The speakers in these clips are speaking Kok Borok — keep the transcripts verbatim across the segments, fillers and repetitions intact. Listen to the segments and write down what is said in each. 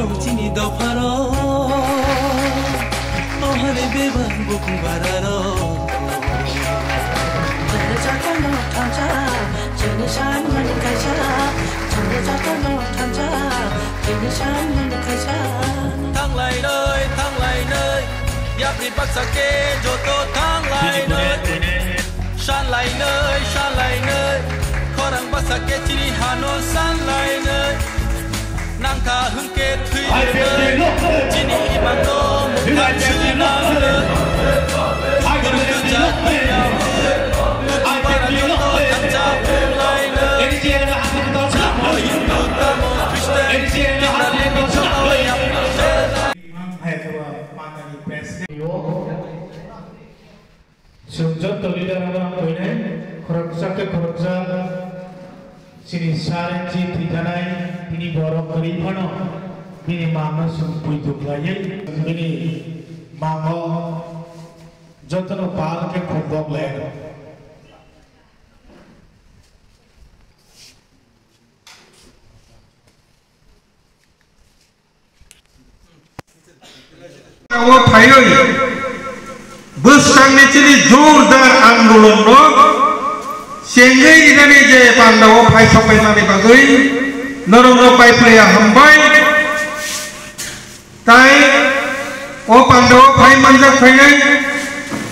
Chini dopharo, ohani bebak bukung bararo. Chini jotono thansa, chini sanmani kaisa. Chini jotono thansa, chini sanmani kaisa. Thanglai noi, thanglai noi, yapri baksa ke joto thanglai noi. Sanlainai, sanlainai, khorang basa khe chini hano sanlainai. Nangkha hwnkhe thwi rwnai, chini imangno mwthang swnamnai. Guru gujak twiya hwnwi, guru bara joto thansa wnglainai. Chamo Hindu, tamo Christian, Tiprani joto yapri. Chwng joto leader rok ang buinai, khoroksa khe khoroksa chini sir N G thwi thanai, bini borok kwrwi phano bini mangno chwng puitu khlaiwi, bini mango jotono pal khe khukdok lai. O phaiwi bwskangni chini jordar andolonno chengwi rinani je pandao phai sokpaimani bagwi norokno paiplaya hambai. Tai o pandao phai manjak phainai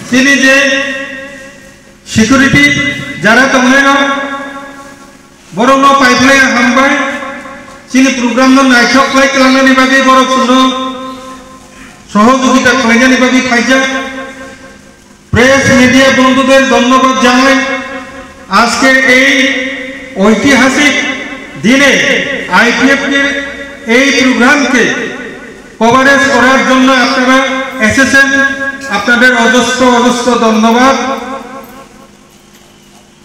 chini je security jara tongnairok, borokno paiplaya hambai. Chini program no naithok khlai twlangnani bagwi borok chwngno sohojogita khlainani bagwi phaijak. Press media বন্ধুদের ধন্যবাদ জানাই। আজকের এই ঐতিহাসিক দিনে আইপিএফ এর এই প্রোগ্রামকে কভারেজ করার জন্য আপনারা এসেছেন, আপনাদের অজস্র অজস্র ধন্যবাদ।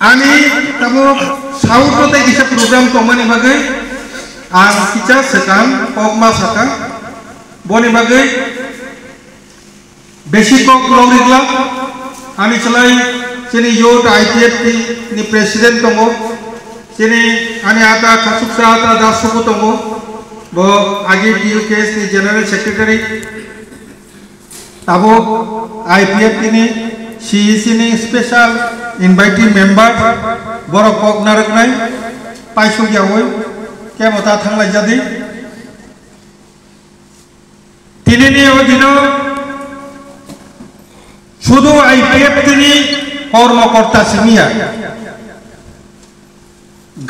Ani tabuk South o tei kisa program tongmani bagwi ang kisa swkang kokma sakha. Boni bagwi besi kok logri glak. Ani chwlai chini youth I P F T ni president tongo. Chini ani ata khasuksa ata da suku tongo. Bo agi D U K S ni general secretary. Tabuk I P F T ni C E C ni special invitee member, borok kok narwknai, paisuk yaui, kebo ta thanglaijadi. Tinini o dino sudu I P F T ni kormokorta simiya.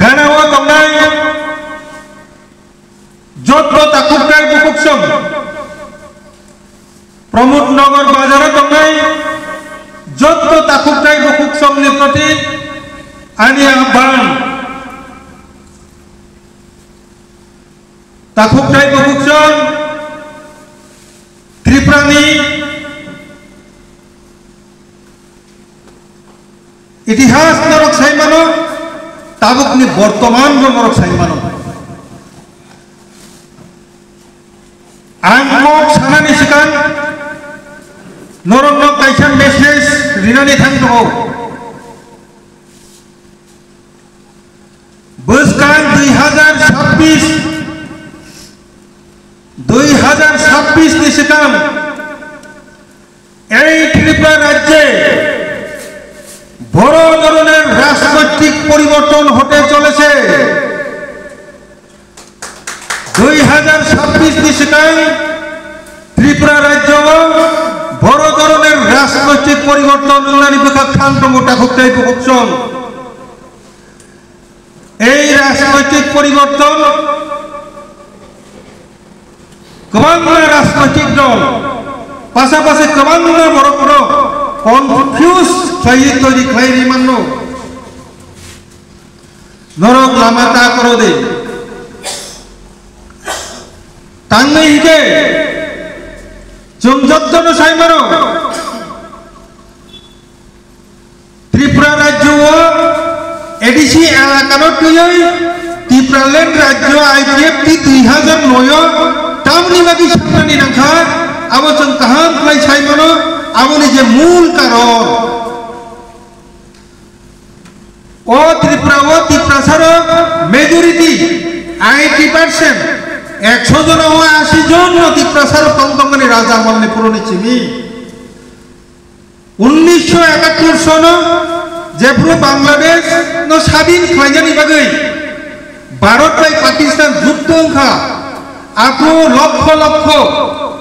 Ganao tongnai jotto takhuknai bukhuk song, Pramod Nagar bazaro tongnai jotto takhuknai bukhuk songni proti ani ahban. Takhuknai bukhuk song Tripurani itihas norok sai mano, tabukni bortoman bo norok sai mano. Ang kok sanani swkang norokno kaisa message rinani thang tongo. Bwskang dui hazar sabbish, dui hazar sabbish ni swkang ei Tripura rajye boro doroner rajnoitik poriborton hote cholese. Dui hazar sabbish ni swkang Tripura rajyo o boro doroner rajnoitik poriborton wngnani bwkha khan tongo takhuk tei bukhuk song. Ei rajnoitik poriborton kwbangma rajnoitik dol, pasapasi kwbangma borokno confuse khlaiwi toiri khlai ri manno. Norok lama ta koro de. Tangwi hike chwng jottono sai mano. Tripura rajyo o A D C elakano twiwi Tipraland rajyo I P F T dui hazar noi o tamni bagwi saknani nangkha, abo chwng kaham khlai sai mano, aboni je mul karon. O Tripura o Tiprasa rok majority eighty percent. Ekso jona o asi jon no Tiprasa rok tong tongmani Raja Amol ni phuru ni simi. Unnisho ekattor sono jephuru Bangladesh no sadin khlainani bagwi Bharat bai Pakistan juddo wngkha, aphuru lokho lokho,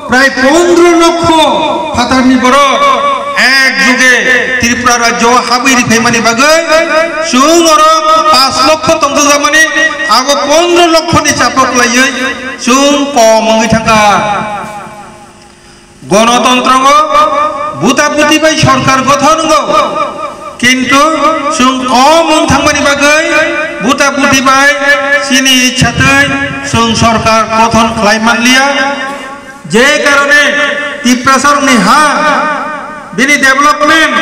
prai pondro lokho phatarni borok ek juge Tripura rajyo o habwi rikhaimani bagwi chwng oro panch lokho tongjakmani, abo pondro lokho ni chaplok laiwi chwng kom wngwi thangkha. Gonotontro o buta buti bai sorkar gothon wngo, kintu chwng kom wng thangmani bagwi buta buti bai chini ichha twi chwng sorkar gothon khlai manliya. Je karone Tiprasarokni ha, bini development,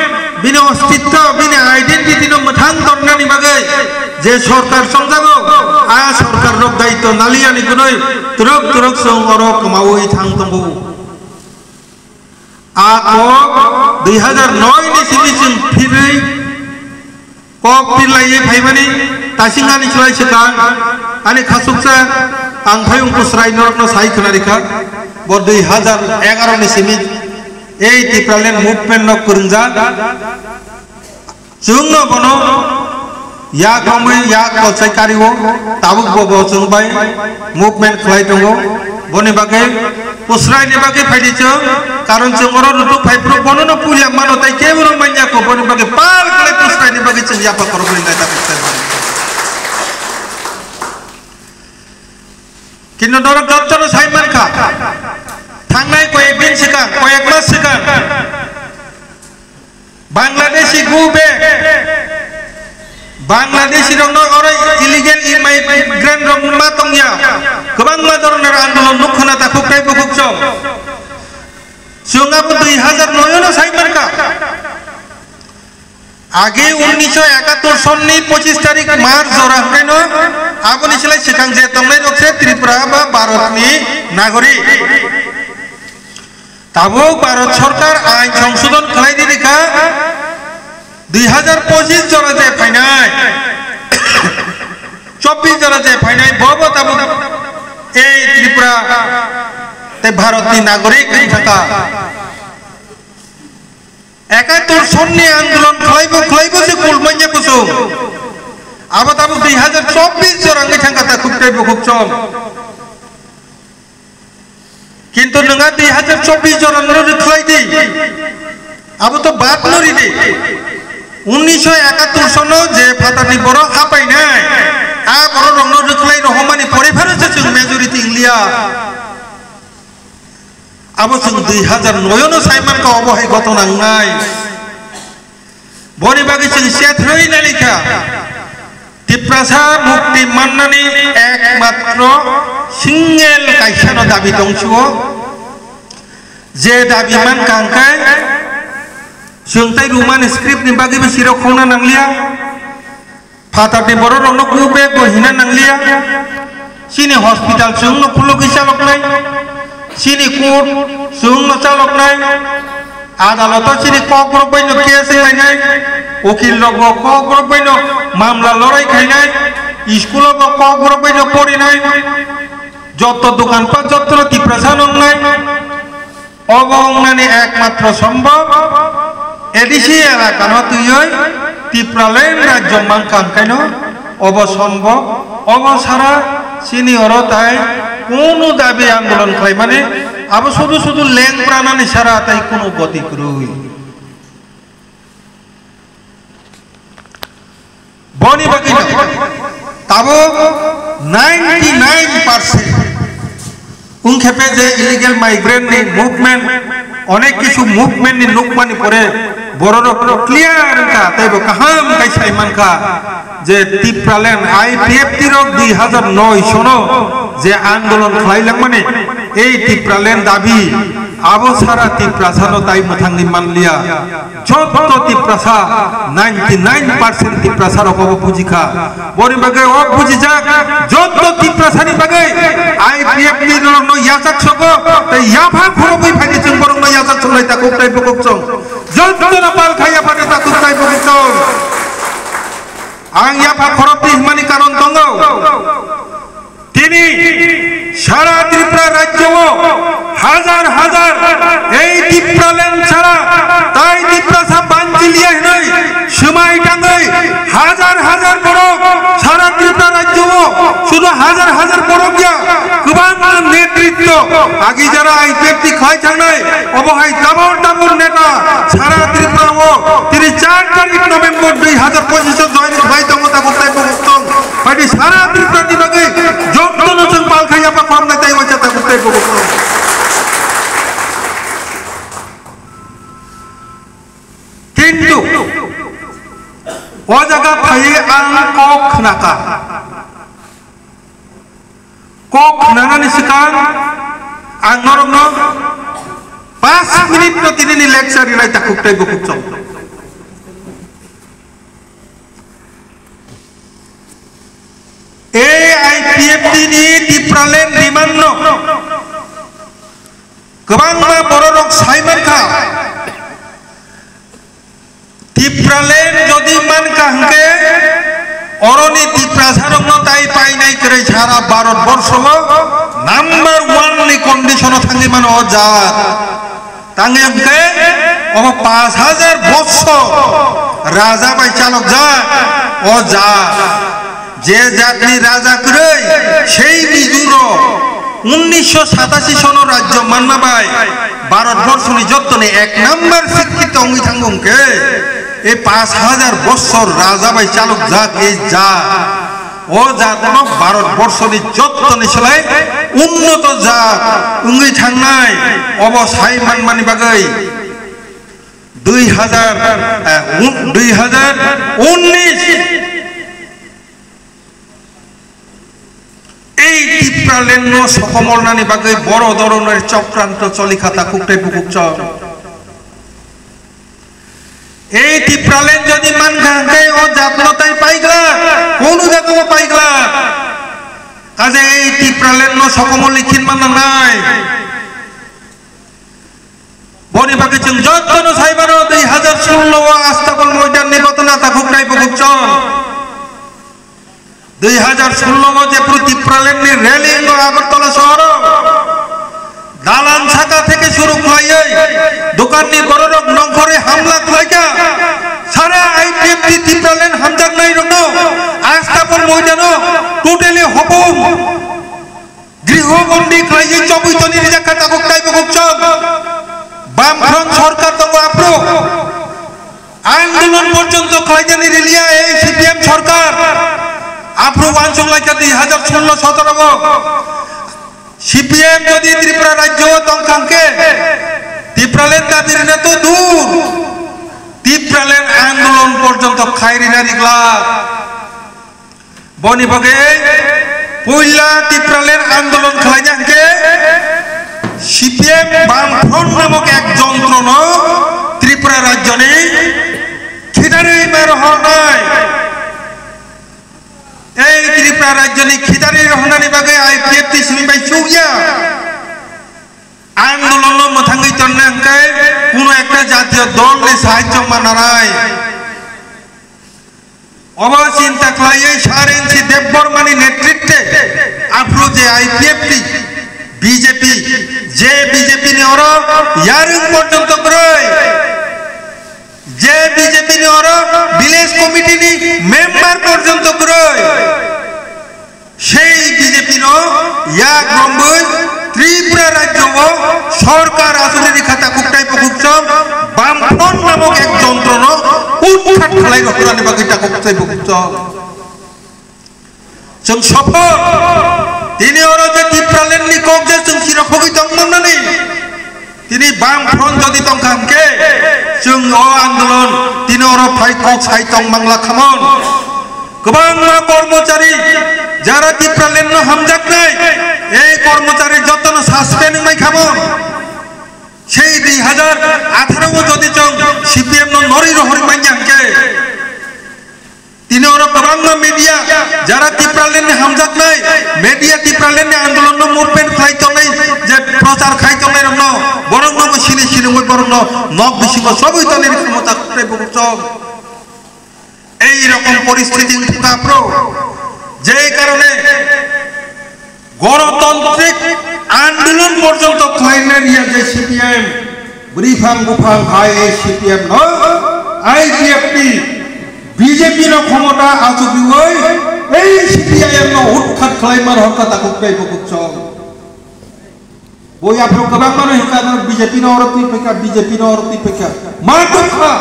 bini ostitto, bini identity no mwthang tornani bagwi je sorkar chongjago, a sorkar rok daitto naliyani gwnwi twrwk twrwk chwng oro kwmaui thang tongo. A kok dui hazar noi ni simi chwng phirwi kok phirlaiwi phaimani, tasing ani slai swkang, ani khasuksa ang phai wngkha chwrai norokno sai khwna rikha. Bo dui hazar egaro ni simi ei Tipraland movement no kwrwngjak. Chwngno bono yak romwi yak kolsai kario, tabuk bo bo chwng bai movement khlai tongo. Boni bagwi Pusraini bagwi phaidi chwng, karon chwng oro rutuk phai phuru bonono puila mano tei kebono manya kho, boni bagwi pal khlai Pusraini bagwi chwng yapha khoroknwi naita Pusrai mano. Kintu norok jottono sai mankha, thangnai koyek din swkang, koyek mas swkang, Bangladeshi go back. Bangladeshi rokno oro illegal immigrant rok ma tongya. Kwbangma dhoroner andolon nuk khna takhuk tei bukhuk chong. Chwng abo dui hazar noi no sai mankha. Age unnisho ekattor sonni pochis tarik March jora hwnkhe no aboni slai swkang je tongnai rok se Tripura ba Bharat ni nagorik. Tabuk Bharat sorkar ain songsodon khlai di rikha, dui hazar pochis jora je phainai, chobbish jora je phainai, bo bo tabuk ei Tripura tei Bharat ni nagorik wng thangkha. Ekattor sonni andolon khlaibo khlaibo se kul manya kusung. Abo tabuk dui hazar chobbish jora wngwi thangkha ta khuk tei bukhuk chong. Kintu nwng a dui hazar chobbish jora no rwkhlai di. Abo to bad no ridi. Unnisho ekattor sono je phatarni borok hapainai, a borok rokno rwkhlai rohormani pore phano se chwng majority wngliya. Abo chwng dui hazar noi no sai mankha obo hai ghotona wngnai. Boni bagwi chwng chethrwi nalikha. Tiprasa mukti mannani ekmatro single kaisano dabi tongsuo. Je dabi mankha hwnkhe chwng tei Roman script ni bagwibo sirok khongna nangliya. Phatarni borok rokno go back bo hina nangliya. Chini hospital chwngno khulugwi chaloknai. Chini court chwngno chaloknai. Adaloto chini kokborok baino case wnglainai. Ukil rokbo kokborok baino mamla lorai khainai. School o bo kokborok baino porinai. Jotto dokan pat jotto Tiprasa nongnai. Obo wngnani ekmatro sombok A D C elakano twiwi Tipraland rajyo mankha hwnkhaino obo sombok, obo sara chini oro tai kunu dabi andolon khlaimani abo sudu sudu leng pranani sara tai kunu goti kwrwi. Boni bagwi no tabuk ninety nine percent wngkhe je illegal migrant ni movement, onek kisu movement ni nukmani pore bororok clear wngkha tei bo kaham khai sai mankha je Tipraland I P F T rok dui hazar noi sono je andolon khlai langmani ei Tipraland dabi abo sara Tiprasa no tai mwthangwi manliya. Jotto Tiprasa, ninety nine percent Tiprasa rok obo bujikha. Boni bagwi o bujijak, jotto Tiprasa ni bagwi I P F T rok no yachak sogo, tei yapha khorobwi phaidi chwng borok no yachak soglai ta kok tai bokok chong. Jotto no pal khai yapha ta kok tai bokok chong. Ang yapha khorobwi himani karon tongo. Tin Sara Tripura rajyo o hajar hajar ei Tipraland sara tai Tiprasa banchiliya hinoi swmai tangwi hajar hajar borok sara Tripura rajyo o sudu hajar hajar borok ya kwbang netritwo agi jara I P F T khai thangnai obo hai tabor tabor neta sara Tripura o tini char tarik November dui hajar pochisho join khlai tongo tabuk tai bukuk tong. Phaidi sara Tripura ni bagwi jotono chwng pal khai yapha khoroknai tai waisa tabuk tai bukuk. Kintu o jaga phaiwi ang kok khnakha. Kok khnanani swkang ang norokno paanch minute no tinini lecture rinai takhuk tai bukuk chong. A I P F T ni Tipraland demand no kwbangma bororok sai mankha. Tipraland jodi mankha hwnkhe oroni Tiprasarokno tai painai kwrwi sara Bharat borsho o number one ni condition o thangwi mano o jaat. Tangwi hwnkhe obo paanch hajar bossor raja bai chalokjak o jaat. Je jatni raja kwrwi sei Mizo rok unnisho satasi sono rajyo manma bai Bharat borshoni jottoni ek number sikkito wngwi thango hwnkhe ei paanch hajar bossor raja bai chalokjak ei jaat. O jaatno Bharat borshoni jottoni slai unnoto jaat wngwi thangnai obo sai manmani bagwi dui hajar, eh, un-, dui hajar unnish ei Tipraland no sokomornani bagwi boro doronor chokranto cholikha takhuk tai bukuk chok. Ei Tipraland jodi mankha hwnkhe o jaatno tai paigla, kunu jaga o paigla. Kaje ei Tipraland no sokomorli khinma nangnai. Boni bagwi chwng jotono sai mano dui hajar sullo o Astabol moidan ni gotona takhuk tai bukuk chok. Dui hajar sullo o jephru Tipraland ni rally wngkha Agartala sohoro, dalan saka theke suru khlaiwi dokan ni bororok nongkhorwi hamla khlaikha. Sara I P F T Tipraland hamjaknai rokno Astabol moidano totally hopung griho bondi khlaiwi chobwi toni rijak kha tabuk tai bukuk chok. Bamfront sorkar tongo aphru. Andolon porjonto khlainani riliya ei C P M sorkar. Aphru uansuk laikha dui hajar sullo sotoro o. C P M jodi Tripura rajyo o tongkha hwnkhe Tipraland dabi rina to dur. Tipraland andolon porjonto khai rina riglak. Boni bagwi puila Tipraland andolon khlaina hwnkhe C P M Bamfront namok ek jontrono Tripura rajyoni khidarwi ma rohornai. Ei Tripura rajyoni khidarwi rohornani bagwi I P F T simi bai chukya. Andolonno mwthangwi tonna hwnkhe kuno ekta jatiyo dolni sahajyo mananai. Obo chinta khlaiwi Sir N C Debbarmani netritwe aphuru je I P F T, B J P, je B J P ni oro yarwng porjonto kwrwi, je B J P ni oro village committee ni member porjonto kwrwi, Sei B J P no yak romwi Tripura rajyo o sorkar achukni rikha takhuk tai bukhuk chwng Bamfront namok ek jontrono utkhat khlai rwkhrani bagwi takhuk tai bukhuk chwng. Chwng sophor tini oro je Tipraland ni kok je chwng chirok khogwi tongmannani. Tini Bamfront jodi tongkha hwnkhe, chwng o andolon tini oro phai kok sai tong mangla khamon. Kwbangma kormochari jara Tipraland no hamjaknai, ei kormochari jotono suspend wngnai khamon. Sei dui hajar atharo o jodi chwng C P M no norwi rohorwi manya hwnkhe, tini oro kwbangma media, jara Tipraland ni hamjaknai, media Tipraland ni andolon no movement khlai tongnai, je prochar khai tongnai rok no, borok no bo sini sini ungwi borok no nok bisingo chobwi tongnai ni khomota kwrwi bukhuk chok. Ei rokom poristhiti wngkha pro, je karone Gonotantrik andolon porjonto khlaina riya je C P M, bwrwi phang buphang hai ei C P M no I P F T B J P no khomota achugriwi ei C P I M no utkhat khlaimar hokha takhuk tei bukhuk chong. Bo yaphro kwbangma no hikha, no B J P no oro twi phaikha, B J P no oro twi phaikha. Ma tongkha.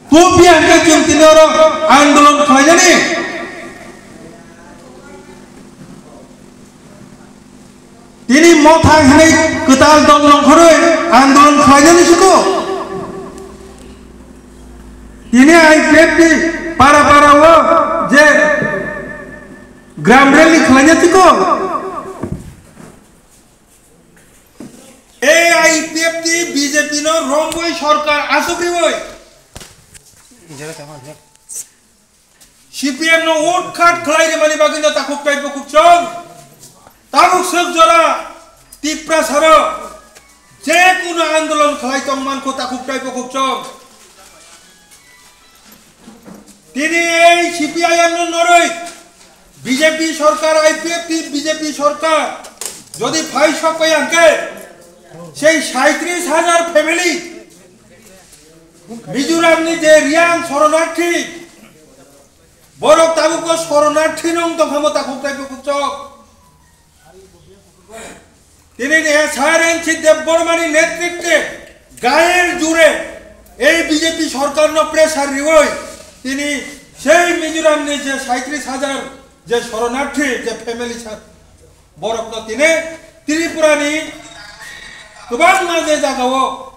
Tubya hwnkhe chwng tini oro andolon khlainani. Tini motha hinwi kwtal dol nongkhorwi andolon khlainani siko. Tini I P F T para para o je gram rally khlaina siko. A I P F T B J P no romwi sorkar asugriwi C P M no utkhat khlai rimani bagwi no takhuk tei bukhuk chong. Tabuk swk jora Tiprasa rok je kunu andolon khlai tong mankho takhuk tei bukhuk chong. Tini ei C P I M no noroi B J P sorkar, I P F T B J P sorkar jodi phai sok pai hwnkhe sei saitris hajar family Mizoram ni je Riyang soronarthi, borok tabukbo soronarthi no wng tongkha mo takhuk tei bukhuk chok. Tini ni S R N C Debbarmani netritwe gayer jure ei B J P sorkar no pressure riwi tini sei Mizoram ni je saitris hajar je soronarthi je family sa borok no tini Tripura ni kwbangma je jaga o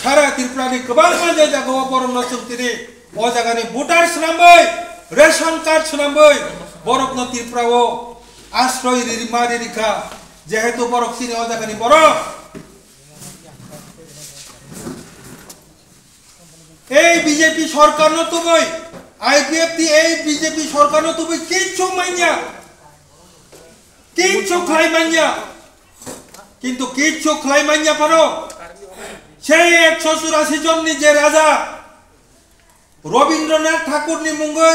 Sara Tripura ni kwbangma je jaga o borok no chwng tini o jaga ni voter swnamwi, ration card swnamwi borok no Tripura o asroy riri ma riri kha, jehetu borok chini o jaga ni borok. Ei B J P sorkar no tubui, I P F T ei B J P sorkar no tubui kichu manya, kichu khlai manya. Kintu kichu khlai manya phano sei ekso churasi jon ni je raja Rabindranath Thakur ni mungwi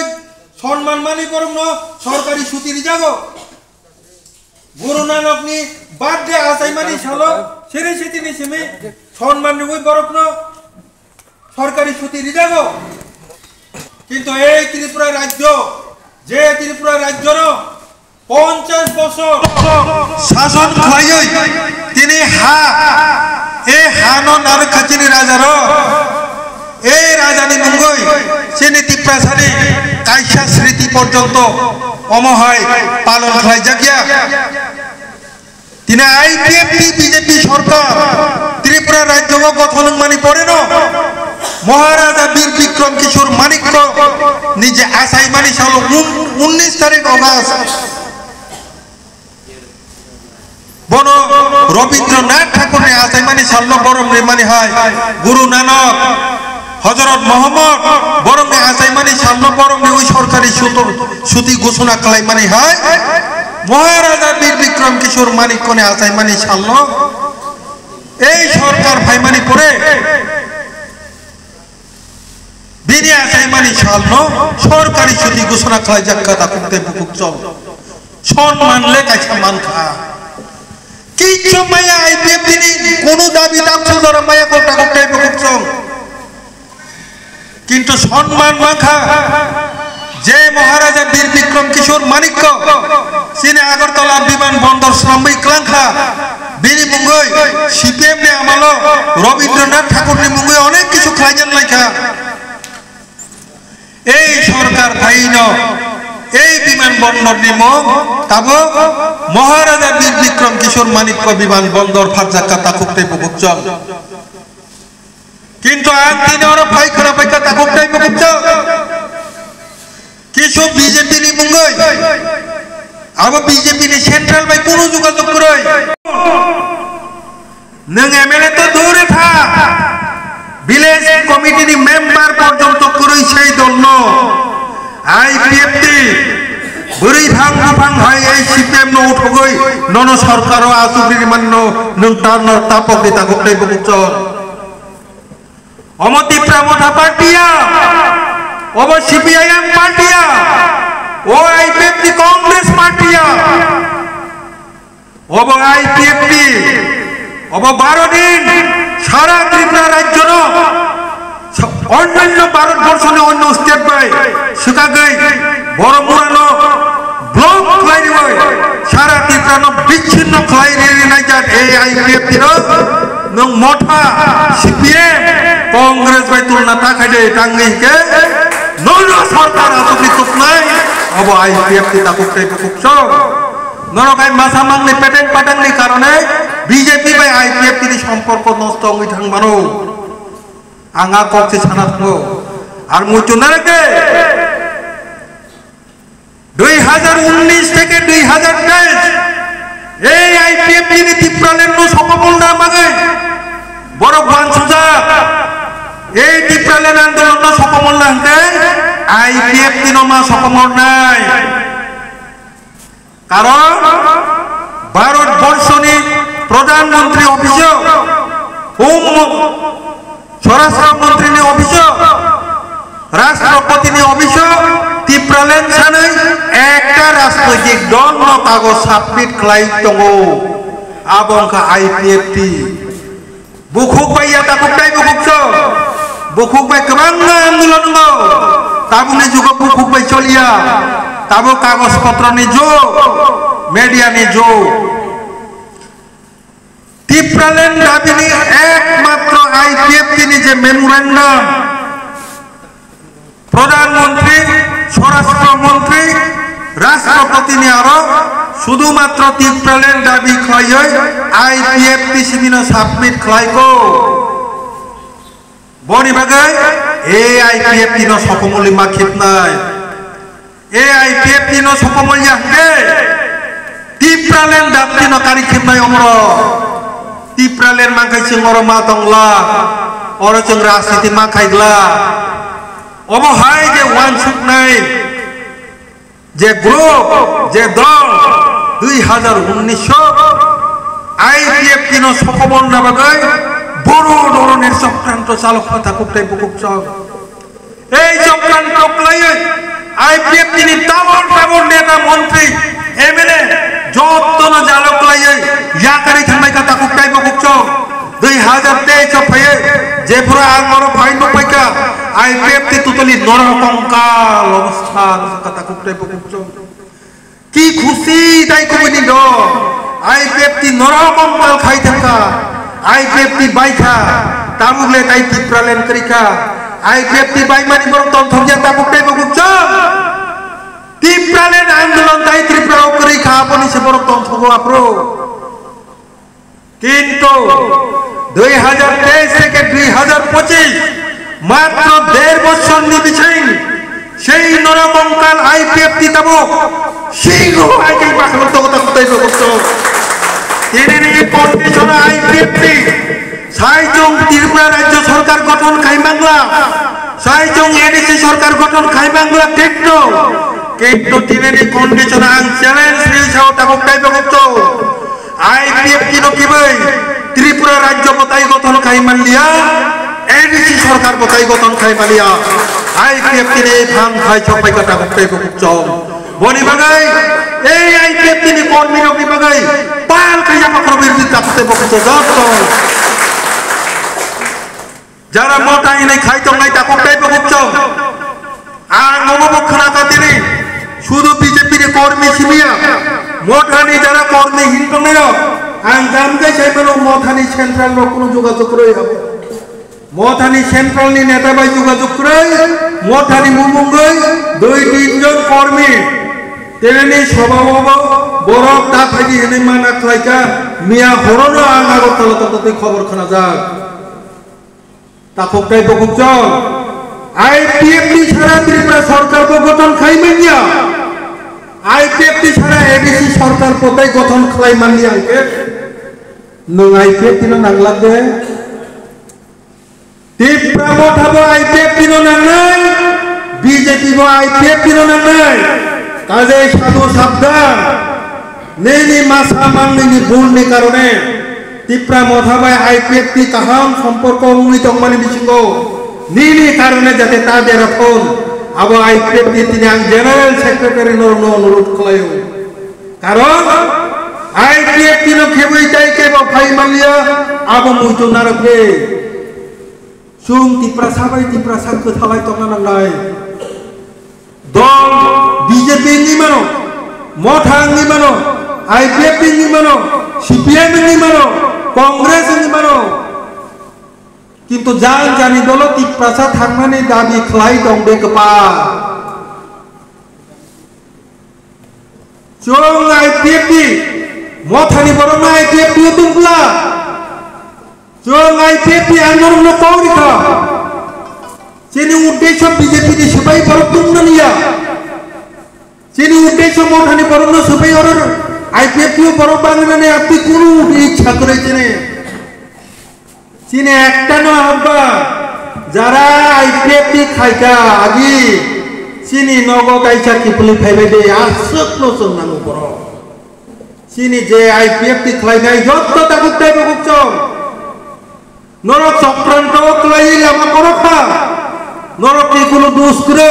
sonman mani borok no sorkari chuti rijago. Guru Nanok ni birthday achaimani salo siri siti ni simi sonman riwi borok no sorkari chuti rijago. Kintu ei Tripura rajyo, je Tripura rajyo no ponchash bosor sason khlaiwi tini ha, e ha no narwkha chini raja rok, e raja ni mungwi chini Tiprasa ni kaisa sriti porjonto omo hai palon khlaijakya. Tini I P F T B J P sorkar Tripura rajyo o gothon wngmani pore no Maharaja Bir Bikram Kishore Manikya ni je achaimani salo un-, unnish tarik August bono Rabindranath Thakur ni achaimani salno borom rimani hai Guru Nanok Hojrot Mohammad borokni achaimani salno borokni ui sorkari suto-, suti gusuna khlaimani hai Maharaja Bir Bikram Kishore Manikyani achaimani salno ei sorkar phaimani pore bini achaimani salno sorkari suti gusuna khlaijak kha takhuk tei bukhuk chong. Sonman le kaisa mankha. Kichu maya I P F T ni kunu dabi tak sudara maya ko takhuk tei bukhuk chong. Kintu sonman mankha je Maharaja Bir Bikram Kishore Manikya chini Agartala biman bondor swnamwi klangkha, bini mungwi C P M ni amalo Rabindranath Thakur ni mungwi onek kichu khlaijan laikha. Ei sorkar phaino ei biman bondor ni mung tabuk Maharaja Bir Bikram Kishore Manikya biman bondor pharjakka takhuk tei bukhuk chong. Kintu ang tini oro phai khwna phaikha takhuk tei bukhuk chong. Kisu B J P ni mungwi. Abo B J P ni central bai kunu jogajog kwrwi. Nwng M L A to dure tha. Village committee ni member porjonto kwrwi sei dolno. I P F T bwrwi thang buphang hai ei C P M no uthogwi nono sorkaro asugri manno nwng tarno tapok di takhuk tei bukhuk chong. Omo Tipra Motha Party ya, obo C P I M party ya, O I P F T Congress party ya. Obo I P F T, obo baro din sara Tripura rajyo no, sa-, onnanno Bharat borsho ni onno state bai swkagwi Boromura no block khlai riwi sara Tripura no bichinno khlai ri rinai jat A I P F T no nwng motha C P M Congress bai tulna ta khai de tangwi hwnkhe nono sorkar aswkni tuknai obo I P F T takhuk tei bukhuk sok. Norok hai masa mangni peteng patangni karone B J P bai I P F T ni somporko nosto wngwi thang mano. Ang a kok se sana thango. Ar muchunare ke dui hazar unnish theke dui hazar teis ei I P F T ni Tipraland no sokomol na bagwi borok wansujak. Ei Tipraland andolon no sokomol na hwnkhe I P F T no ma sokomol nai. Karon Bharat borshoni Pradhan Mantri office o, Home Mo-, Swarashtra Mantri ni office o, Rashtrapati ni office o Tipraland sanwi ekta rajnoitik dol no kagoj submit khlai tongo. Abo wngkha I P F T. Bukhuk bai ya takhuk tei bukhuk so. Bukhuk bai kwbangma andolon wngo. Tabukni jugo bukhuk bai choliya. Tabuk kagoj potro ni jug, media ni jug. Tipraland dabi ni ekmatro I P F T ni je memorandum, Pradhan Mantri, Swarashtra Mantri, Rashtrapati ni aro sudhumatro Tipraland dabi khlaiwi I P F T simi no submit khlai ko. Boni bagwi A I P F T no sokomoli ma khipnai. A I P F T no sokomol ya hwnkhe Tipraland dabi no kari khipnai omoro. Tipraland mangkai chwng oro ma tongla. Oro chwng rajniti ma khaigla. Obo hai je wansuknai, je group, je dol, dui hazar unnish o I P F T no sokomol na bagwi boro doroner chokranto chalok kha takhuk tei bukhuk chok. Ei chokranto khlaiwi I P F T ni tabor tabor neta montri M L A jottono jalok khlaiwi yakarwi thangnai kha takhuk tei bukhuk chok. Dui hazar teis o phaiwi jephuru ang oro phai nukpaikha, I P F T totally norok kongkal obostha wngkha takhuk tei bukhuk chok. Ki khusi dai kubuni do, I P F T norok kongkal khai thangkha, I P F T baikha, tabuk le tai Tipraland kwrwikha, I P F T baimani borok tongthokya tabuk tei bukhuk chok. Tipraland andolon tai Tripura o kwrwikha, aboni se borok tongthogo aphuru. Kintu dui hazar teis theke dui hazar pochis matro der bochor ni bising sei norok kongkal I P F T tabuk singo hai kai bakhlok togo ta kutai togo to. Tini ni condition I P F T sai chwng Tripura rajyo sarkar gothon khai mangla, sai chwng A D C sarkar gothon khai mangla thik to. Kintu tini ni condition ang challenge ri sao tabuk tai baguk to. I P F T no kibai Tripura rajyo bwtai gothon khai manliya, A D C sarkar bwtai gothon khai manliya. I P F T ni phang khai chok pai kata bwtai bwkuk chong. Boni bagai, ei I P F T ni kormi rok ni bagai, pal khai japa kormi rok ni tak te bwkuk chong. Jara motha hinwi khai tongnai takhuk tei bukhuk chong. Ang obo bo khna kha tini. Sudu B J P ni kormi simiya. Mothani jara kormi hin tongnai rok. Ang jam kai sai mano mothani central rok kunu jogajog roi habo. Mothani central ni neta bai jogajog roi. Mothani mumung roi. Dui tin jon kormi. Tini ni soba obo borok ta phaidi hinwi mana khlai kha. Miya horo no ang Agartala tongtwi khobor khna jak. Takhuk tei bukhuk chong. I P F T sara Tripura sarkar bo gothon khai manya. I P F T sara A D C sarkar bo tei gothon khlai manya hwnkhe nwng I P F T no nanglak de. Tipra motha bo I P F T no nangnai, B J P bo I P F T no nangnai. Kajai sadu sabdan. Nini masa mangni ni bul ni karone Tipra motha bai I P F T kaham somporko wngwi tongmani bisingo nini karone jate ta derathon Abo I P F T ni tini ang General Secretary norokno onurodh khlaio. Karon I P F T no khebwi tai kebo phai manliya, abo muitu narwkhe. Chwng Tiprasa bai Tiprasa kwthalai tongna nangnai. Dol B J P wngwi mano, Motha wngwi mano, I P F T wngwi mano, C P M wngwi mano, Congress wngwi mano. Kintu jang jani dolo Tiprasa thangmani dabi khlai tong de kwpal. Chwng I P F T, Mothani borokno I P F T o tongpla. Chwng I P F T ang norokno kok rikha. Chini uddesho B J P ni swbai borok tongna liya. Chini uddesho Mothani borokno swbai oro I P F T o borok bangnani atwi kunu ichha kwrwi chini. Chini ekta no hamba, jara I P F T khaika agi, chini nogo kaisa kiphilwi phaibai de, aswk no chwng nango borok. Chini je I P F T khlainai jotto tabuk tei bukuk chwng. Norok chokranto kwlaiwi lama korokha. Norokni kunu dus kwrwi.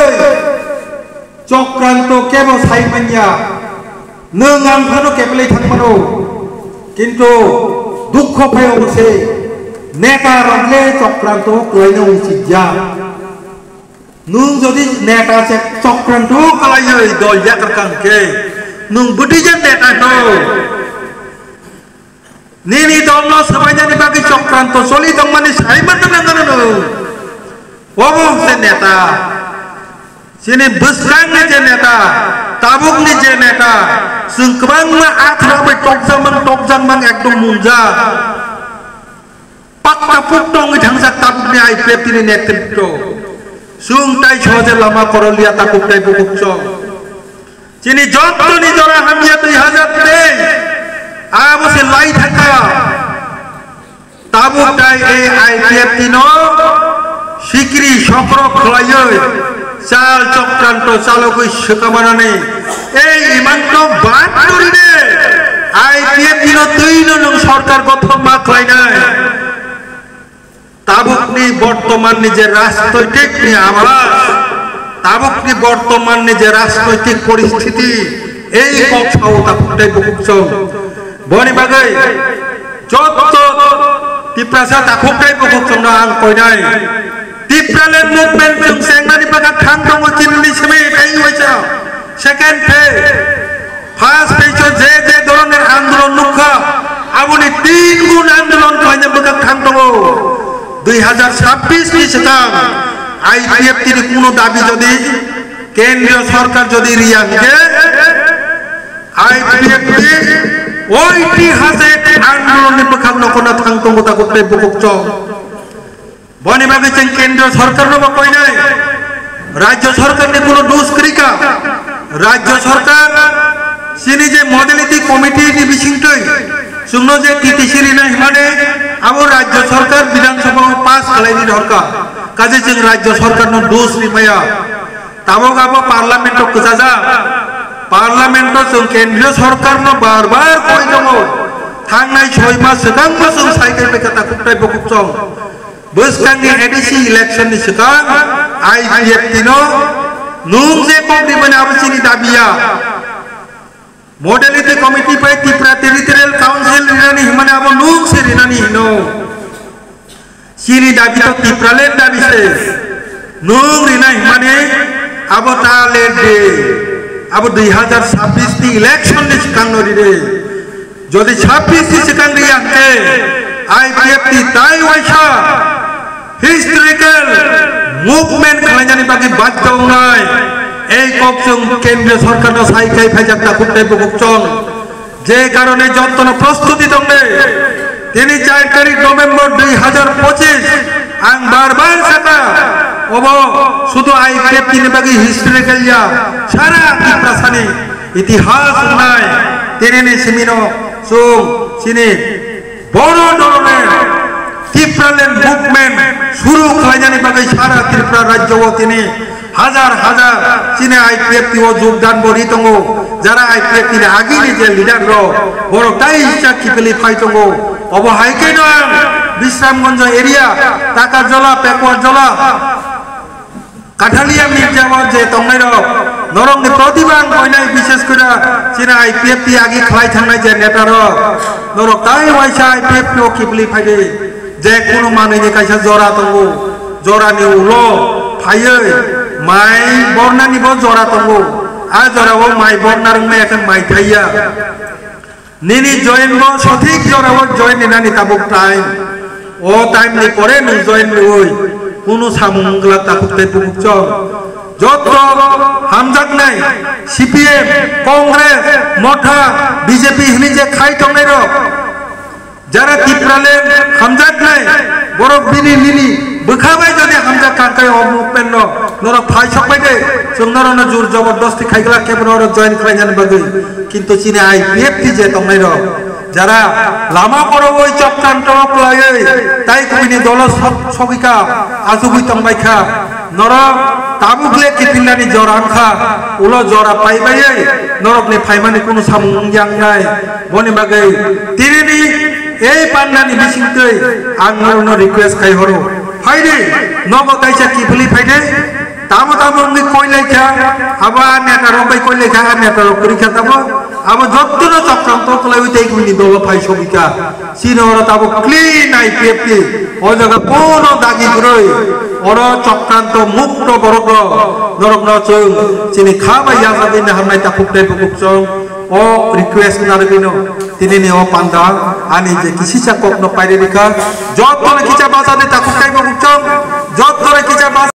Chokranto kebo sai manya. Nwng ang phano keplai thang mano. Kintu dukho phai obo se neta rok le chokranto kwlaina uchit ya. Nwng jodi neta se chokranto kwlaiwi dol yakarkha hwnkhe nwng bwtwi je neta no. Nini dolno swbainani bagwi chokranto choli tongmani sai manna nangano no. Obo se neta. Chini bwskangni je neta, tabukni je neta, chwng kwbangma athra bai tokjakmang, tokjakmang ekdom munjak. Pakta pukto wngwi thangjak tabukni I P F T ni netritwo. Chwng tai soje lama koroliya tabuk tai bukuk chwng. Chini jottoni jora hamya dui hajar teis, abo se lai thangkha. Tabuk tai ei I P F T no sikri sokrok khlaiwi chal chokranto chalogwi swkamanani ei imangno bad kwrwide. I P F T no twino nwng sorkar gothon ma khlainai. Tabukni bortomanni je rajnoitikni abas, tabukni bortomanni je rajnoitik poristiti, ei kok sao takhuk tei bukhuk chwng. Boni bagwi jotto Tiprasa takhuk tei bukhuk chwngno ang koinai. Tipraland movement chwng chengnani bagwi thang tongo chini simi tei waisa second phase. First phase o je je doroner andolon nukha, aboni tin gun andolon khlaina bwkhak thang tongo. Dui hazar sabbish ni swkang I P F T ni kuno dabi jodi kendriyo sorkar jodi riya hwnkhe, I P F T oitihasik andolon ni bwkhak nokhorna thang tongo takhuk tei bukhuk chwng. Boni bagwi chwng kendriyo sorkarno bo koinai, rajyo sorkarni kuno dus kwrwi kha. Rajyo sorkar chini je modality committee ni bisingtwi chwngno je T T C rinai hwnmani abo rajyo sorkar Bidhan Sabha o pass khlaini dorkar. Kaje chwng rajyo sorkarno dus rimaya. Tabuk abo parliament o kwchajak. Parliament o chwng kendriyo sorkarno bar bar koi tongo. Thangnai soi mas swkang bo chwng sai khe phaikha takhuk tei bukhuk chwng. Bwskangni A D C election ni swkang I P F T no nwng je kok rimani abo chini dabi ya. Modality committee bai Tripura Territorial Council rinani hwnmani abo nwng se rinani hino. Chini dabi to Tipraland dabi se. Nwng rinai hwnmani abo ta late de. Abo dui hazar sabbish ni election ni swkang no ride. Jodi sabbish ni swkang riya hwnkhe I P F T tai waisa historical movement khlainani bagwi badhyo wngnai. Ei kok chwng kendriyo sorkarno sai khai phaijak takhuk tei bukhuk chwng. Je karone jottono prostuti tongnai. Tini char tarik November dui hazar pochis, ang bar bar sakha, obo sudu I P F T ni bagwi historical ya, sara Tiprasani itihas wngnai. Tinini simino chwng chini bono doroner Tipraland movement suru khlainani bagwi sara Tripura rajyo o tini hajar hajar chini I P F T o jogdan bo ri tongo, jara I P F T ni agini je leader rok borok tai hisa kipili phai tongo. Obo hai khe no ang Bisramganj area, Takarjola, Pekuarjola, Kathalia Mirjao je tongnai rok, norok ni protibang koinai, bishes kore chini I P F T agi khlai thangnai je neta rok, norok tai waisa I P F T o kibli phaidi, je kunu manwi ni kaisa jora tongo, jora ni ulo phaiwi mai borna ni bo jora tongo, a jora o mai borna rwngmaya khe mai thaiya. Nini join bo sothik jora o join ni nani tabuk time. O time ni pore nwng join rwui kunu samung wngla takhuk tei bukhuk chong. Joto hamjaknai C P M, Congress, Motha, B J P hwnwi je khai tongnai rok, jara Tipraland hamjaknai, borok bini nini bwkha bai jodi hamjak kha khe o movement no norok phai sok bai de, chwng norok no jur jobordosti khai glak khe norok join khlai nani bagwi. Kintu chini I P F T je tongnai rok, jara lama korowoi chokranto khlaiwi tai kubini dolo sok-, sogika, achugwi tongbai kha, norok tabuk le kiphilnani jora wngkha, ulo jora paibaiwi norokni phaimani kunu samung wngya wngnai. Boni bagwi tinini ei pandani bisingtwi ang norokno request khai horo, phaidi, nogo kaisa kiphilwi phaidi. Tamo tamo wngwi koilai kha, abo a neta rok bai koilai kha, a neta rok kwrwi kha tamo. Abo jottono chokranto kwlaiwi tei bini dolo phai sogwi kha. Chini oro tabo clean I P F T. O jaga kono dagi kwrwi. Oro chokranto mukto borok rok. Norok no chwng chini kha bai yajagwi naharnai takhuk tei bukhuk chwng. O request narwgwino. Tinini o panda ani je kisisa kokno pairwi rikha. Jottono kisa bachadi takhuk tei bukhuk chwng. Jottono kisa bachadi